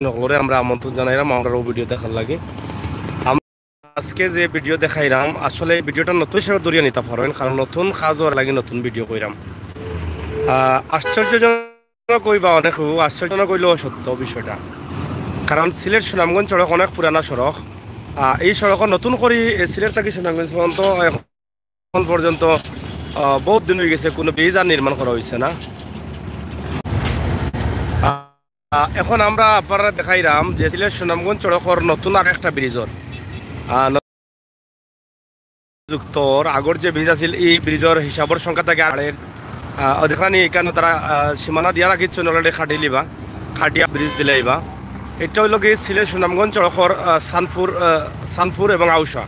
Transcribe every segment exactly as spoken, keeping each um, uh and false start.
হকলরে আমরা আমন্ত্রণ জানাইলাম আমরার অউ ভিডিও দেখার লাগি। আম-, আজকে যে ভিডিও দেখাইলাম, আসলে এই ভিডিওটা নতুন হিসাবে ধরিয়া নিতা পারইন, কারণ নতুন কাজ অওয়ার লাগি নতুন ভিডিও কইরাম। আহ, আশ্চর্যজনক কইবা অনেক, আশ্চর্যজনক অইলেও সত্য বিষয়টা, কারণ সিলেট সুনামগঞ্জ সড়ক অনেক পুরানা সড়ক। আহ, এই সড়ক নতুন করি, এ, সিলেট থাকি সুনামগঞ্জ পর্যন্ত এখন পর্যন্ত, আহ, বহুত দিন অই গেছে, কোনো ব্রিজ আর নির্মাণ করা অইছে না। আহ, এখন আমরা আপনারারে দেখাইরাম যে সিলেট সুনামগঞ্জ সড়কর নতুন আর একটা ব্রিজর, আহ, ন-, যুক্ত অর। আগর যে ব্রিজ আছিল, এই ব্রিজর হিসাবর সংখ্যা থাকি আর, আহ, দেখরানি এখানো তারা, আহ, সীমানা দিয়া রাখিছইন already, কাটিলিবা, কাটিয়া ব্রিজ দিলাইবা। এটা অইলো কি সিলেট সুনামগঞ্জ সড়কর, আহ, সানপুর, আহ, সানপুর এবং আউশা,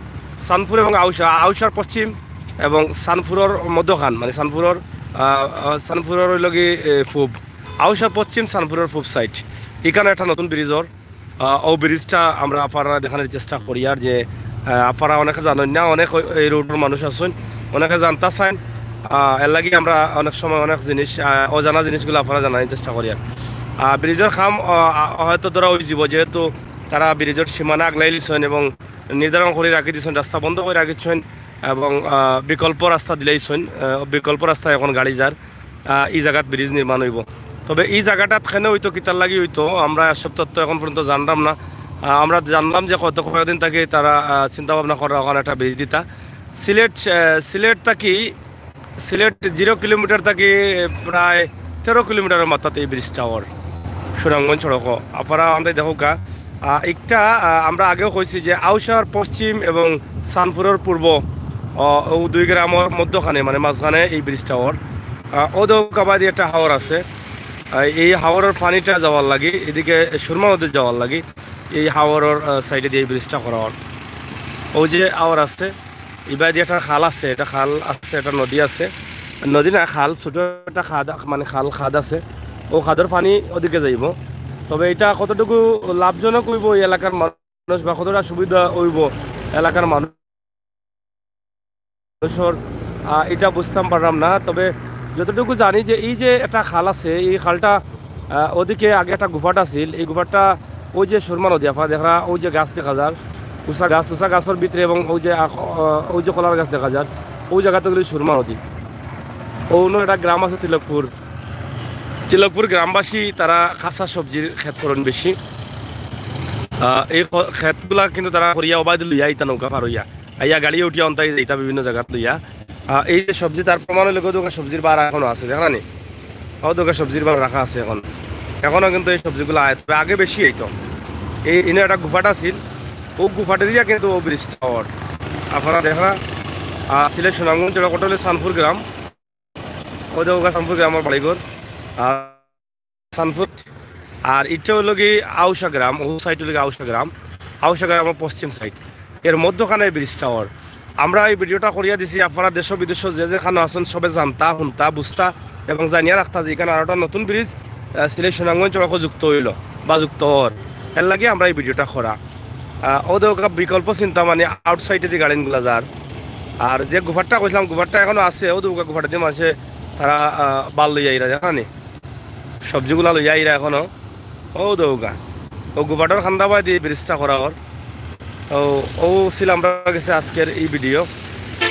সানপুর এবং আউশা, আউশার পশ্চিম এবং সানপুরর মধ্যখান, মানে সানপুরর, আহ, আহ, সানপুরর অইলো কি, এ, পূব, আউশার পশ্চিম, সানপুরর পূব সাইড, এখানো একটা নতুন ব্রিজ অর। আহ, অউ ব্রিজটা আমরা আপনারারে দেখানির চেষ্টা করিয়ার যে, আহ, আপনারা অনেকে জানইন না, অনেক অউ, এই রোডর মানুষ আছইন, অনেকে জানতা চাইন। আহ, এর লাগি আমরা অনেক সময় অনেক জিনিস, আহ, অজানা জিনিসগুলা আপনারারে জানানির চেষ্টা করিয়ার। আহ, ব্রিজর কাম, আহ, আহ, হয়তো ধরা অইযিবো, যেহেতু তারা ব্রিজর সীমানা আগলাইলিছইন এবং নির্ধারণ করি রাখি দিছইন, রাস্তা বন্ধ করি রাখিছইন এবং, আহ, বিকল্প রাস্তা দিলাইছইন। আহ, বিকল্প রাস্তা এখন গাড়ি যার, আহ, ই জাগাত ব্রিজ নির্মাণ অইবো। তবে ই জাগাটাত কেনে অইতো, কিতার লাগি অইতো, আমরা সব তথ্য এখন পর্যন্ত জানলাম না। আহ, আমরা জানলাম যে গত কয়েকদিন থাকি তারা, আহ, চিন্তা ভাবনা করা অখানো একটা ব্রিজ দিতা। সিলেট, আহ, সিলেট থাকি, সিলেট জিরো কিলোমিটার থাকি প্রায় তেরো কিলোমিটারর মাথাত এই ব্রিজটা অর, সুনামগঞ্জ সড়কো। আপনারা আন্দাই দেখউক্কা। আহ, একটা, আহ, আমরা আগেও কইছি যে আউশার পশ্চিম এবং সানপুরর পূর্ব, আহ, অউ দুই গ্রামর মধ্যখানে, মানে মাঝখানে এই ব্রিজটা অর। আহ, অউ দেখউক্কা বায়দি একটা হাওর আছে। আহ, এই হাওরর পানিটা যাওয়ার লাগি, এদিকে সুরমা নদী যাওয়ার লাগি এই হাওরর, আহ, সাইডেদি এই ব্রিজটা করা অর। অউ যে হাওর আছে, ইবায়দি একটা খাল আছে, একটা খাল আছে, একটা নদী আছে, নদী না খাল, ছোট একটা খাদ, মানে খাল খাদ আছে, অউ খাদর পানি ওদিকে যাইবো। তবে এটা কতটুকু লাভজনক অইবো এই এলাকার মানুষ বা কতটা সুবিধা অইবো এলাকার মানুষ, মানুষর, আহ, এটা বুঝতাম পারলাম না। তবে যতটুকু জানি যে এই যে একটা খাল আছে, এই খালটা, আহ, ওদিকে আগে একটা গুফাট আছিল, এই গুফাটটা অউ যে সুরমা নদী, আপনারা দেখরা অউ যে গাছ দেখা যার, উষা গাছ, উষা গাছর ভিতরে এবং অউ যে আখ-, আহ, অউ যে কলার গাছ দেখা যার, অউ জাগাত অইলো সুরমা নদী। অউ অন্য একটা গ্রাম আছে তিলকপুর, তিলকপুর গ্রামবাসী তারা কাঁচা সবজির খেত করইন বেশি। আহ, এই খ-, খেতগুলা কিন্তু তারা করিয়া ওবায়দি লইয়া আইতা নৌকা পার অইয়া। আইয়া গাড়ি উঠিয়া অন্তাই যাইতা বিভিন্ন জাগাত লইয়া। আহ, এই যে সবজি, তার প্রমাণ অইলো গি, অউ দেখউক্কা সবজির বার এখনো আছে, দেখরা নি? অউ দেখউক্কা সবজির বার রাখা আছে এখন। এখনো কিন্তু এই সবজিগুলা আয়, তবে আগে বেশি আইতো। এই ইনো একটা গুফাট আছিল, অউ গুফাটে দিয়া কিন্তু অউ ব্রিজটা অর। আপনারা দেখরা, আহ, সিলেট সুনামগঞ্জ সড়কো অইলো সানপুর গ্রাম, অউ দেখউক্কা সানপুর গ্রামর বাড়িঘর। আর সানপুর। আর ইটা অইলো গি আউশা গ্রাম, অউ সাইড অইলো গি আউশা গ্রাম, আউশা গ্রামর পশ্চিম সাইড। এর মধ্যখানে ব্রিজটা অর। আমরা এই ভিডিওটা করিয়া দিছি, আপনারা দেশ বিদেশ যে যেখানো আছইন সবে জানতা, হুনতা, বুঝতা এবং জানিয়া রাখতা যে ইখানো আরোটা নতুন ব্রিজ, আহ, সিলেট সুনামগঞ্জ সড়কো যুক্ত অইলো বা যুক্ত অর। এর লাগি আমরা এই ভিডিওটা করা। আহ, অউ দেখউক্কা বিকল্প চিন্তা, মানে আউটসাইডেদি গাড়িগুলা যার। আর যে গুফাটটা কইছলাম, গুফাটটা এখনো আছে, অউ দেখউক্কা গুফাটে দি মানষে তারা, আহ, বাল লইয়া আইরা, দেখরা নি? সবজিগুলা লইয়া আইরা এখনো। অউ দেখউক্কা, অউ গুফাটর কান্দা বায়দি ব্রিজটা করা অর। অউ, অউ ছিল আমরার গেছে আজকের এই ভিডিও।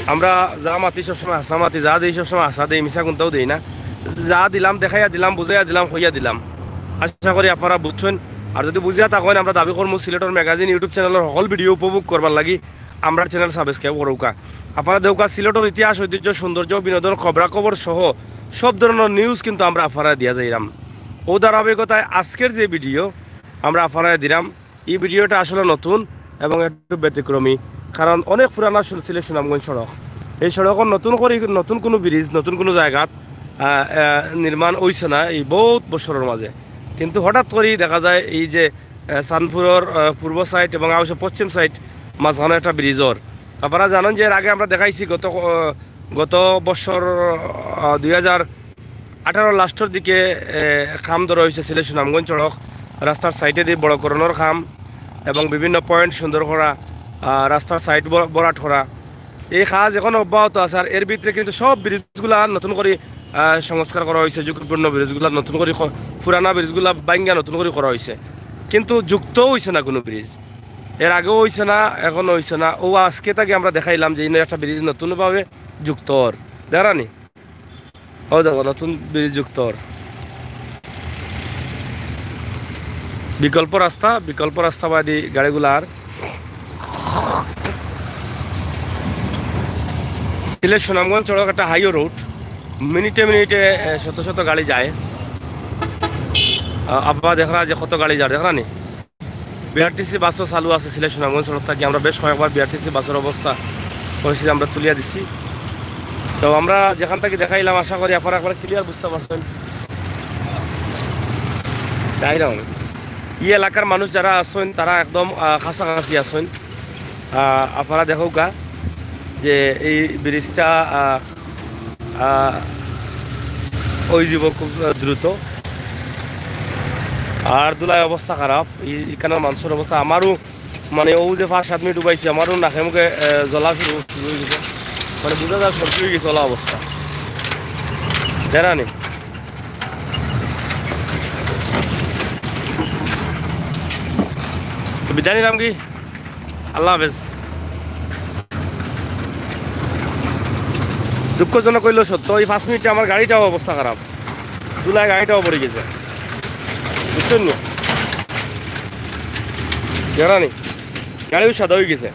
আমরা যা মাতি সবসময় হাছা মাতি, যা দেই সবসময় হাছা দেই, মিছা কুন্তাও দেই না। যা দিলাম, দেখাইয়া দিলাম, বুঝাইয়া দিলাম, কইয়া দিলাম। আশা করি আপনারা বুঝছইন। আর যুদি বুঝিয়া থাকইন, আমরা দাবি করমু সিলেটর ম্যাগাজিন YouTube চ্যানেলর হকল ভিডিও উপভোগ করবার লাগি আমরার চ্যানেল সাবস্ক্রাইব করউক্কা। আপনারা দেখউক্কা সিলেটর ইতিহাস, ঐতিহ্য, সৌন্দর্য, বিনোদন, খবরাখবর সহ সব ধরনর নিউজ কিন্তু আমরা আপনারারে দিয়া যাইরাম। অউ ধারাবাহিকতায় আজকের যে ভিডিও আমরা আপনারারে দিরাম, এই ভিডিওটা আসলে নতুন এবং একটু ব্যতিক্রমী, কারণ অনেক পুরানা সু-, সিলেট সুনামগঞ্জ সড়ক। এই সড়কো নতুন করি, নতুন কুনু ব্রিজ, নতুন কুনু জাগাত, আহ, আহ, নির্মাণ অইছে না এই বউত বছরর মাঝে। কিন্তু হঠাৎ করি দেখা যায় এই যে, আহ, সানপুরর, আহ, পূর্ব সাইড এবং আউশা পশ্চিম সাইড মাঝখানো একটা ব্রিজ অর। আপনারা জানইন যে এর আগে আমরা দেখাইছি গত, আহ, গত বছর, আহ, দুই হাজার আঠারো লাস্টর দিকে, এ, কাম ধরা অইছে সিলেট সুনামগঞ্জ সড়ক, রাস্তার সাইডেদি বড় করণর কাম এবং বিভিন্ন পয়েন্ট সুন্দর করা, আহ, রাস্তার সাইড ব-, ভরাট করা। এই কাজ এখনো অব্যাহত আছে। আর এর ভিতরে কিন্তু সব ব্রিজগুলা নতুন করি, আহ, সংস্কার করা অইছে, ঝুঁকিপূর্ণ ব্রিজগুলা নতুন করি ক-, পুরানা ব্রিজগুলা ভাঙ্গিয়া নতুন করি করা অইছে। কিন্তু যুক্ত অইছে না কুনু ব্রিজ। এর আগেও অইছে না, এখনো অইছে না। অউ আজকে থাকি আমরা দেখাইলাম যে ইনো একটা ব্রিজ নতুনভাবে যুক্ত অর। দেখরানি? অউ দেখো, নতুন ব্রিজ যুক্ত অর। বিকল্প রাস্তা, বিকল্প রাস্তা বাদি গাড়িগুলা আর। সিলেট সুনামগঞ্জ সড়ক একটা হাইওয়ে রুট, মিনিটে মিনিটে, এ, শত শত গাড়ি যায়। আ-, আব্বা দেখরা যে কত গাড়ি যার, দেখরানি? বিআরটিসি বাসও চালু আছে সিলেট সুনামগঞ্জ সড়ক থাকি। আমরা বেশ কয়েকবার বিআরটিসি বাসর অবস্থা পরিস্থিতি আমরা তুলিয়া দিছি। তো আমরা যেখান থাকি দেখাইলাম, আশা করি আপনারা একবার clear বুঝতা পারছইন। তাই না? ই এলাকার মানুষ যারা আছইন, তারা একদম, আহ, কাছাকাছি আছইন। আহ, আপনারা দেখউক্কা যে এই ব্রিজটা, আহ, আহ, অইযিবো খুব দ্রুত। আর ধুলায় অবস্থা খারাপ, ই-, ইখানর মানষর অবস্থা। আমারও মানে অউ যে পাঁচ সাত মিনিট উবাইছি, আমারও নাকে মুখে, আহ, জ্বলা শুরু, শুরু অইগেছে। মানে বুঝা যায় সর্দি অইগেছে, অলা অবস্থা। দেখরানি? তো বিদায় নিলাম কি? আল্লাহ হাফেজ। দুঃখজনক অইলেও সত্য, এই পাঁচ মিনিটে আমার গাড়িটাও অবস্থা খারাপ, ধুলায় গাড়িটাও পড়ি গেছে, বুঝছইন নি? দেখরানি? গাড়িও সাদা অইগেছে।